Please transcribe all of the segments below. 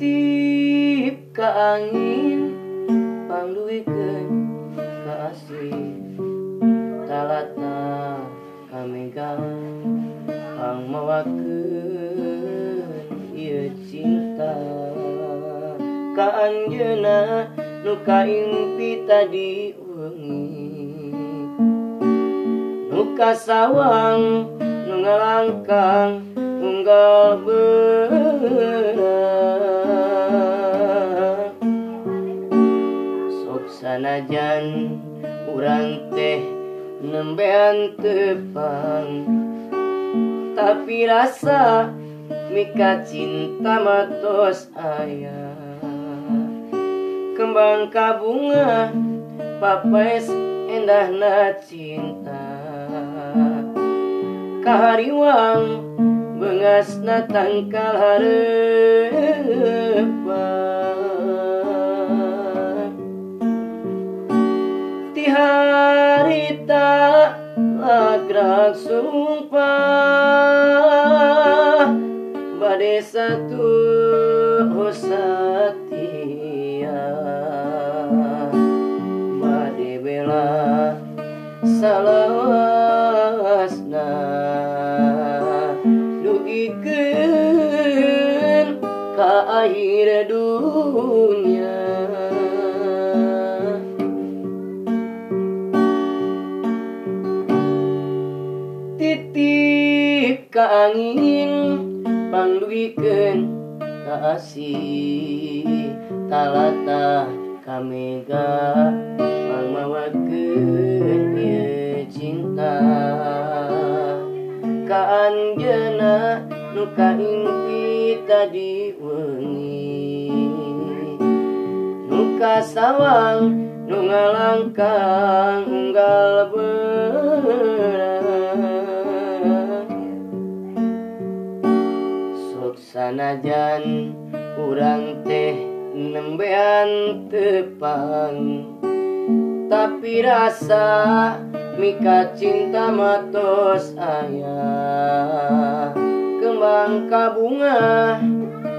Titip ka angin pangduikeun ka asih talata ka mega pangmawakeun ieu cinta ka anjeunna nu kaimpi tadi wengi nu kasawang nu ngalangkang unggal beurang sok sanajan urang teh nembean tepang tapi rasa mika cinta matos aya kembang kabunga papaes endahna cinta kahariwang bengasna tangkal harepan ti harita lagrak sumpah bade satu satia bade bela salawasna dugikeun ka akhir dunya. Titip ka angin pangduikeun ka asih talata ka mega pangmawakeun ieu cinta ka anjeunna nu kaimpi tadi wengi nu kasawang nu ngalangkang unggal beurang sok sanajan urang teh nembean tepang tapi rasa mika cinta matos aya kembang kabunga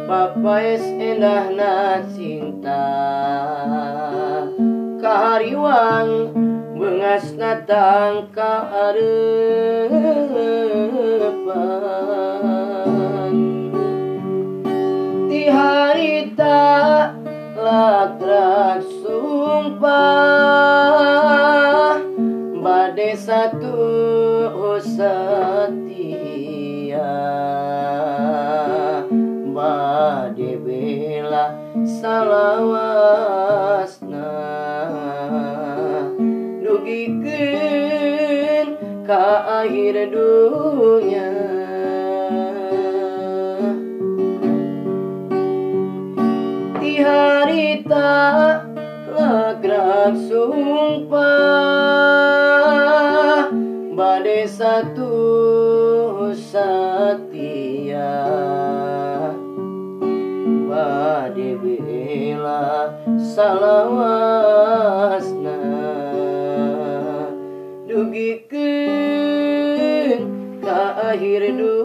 papaes endahna cinta kahariwang bengasna tangkal harepan ti harita lagrak sumpah bade satu setia bade bela salawasna dugikeun ka akhir dunya. Ti harita lagrak sumpah bade satu satia bade bela salawasna dugikeun ka akhir dunya.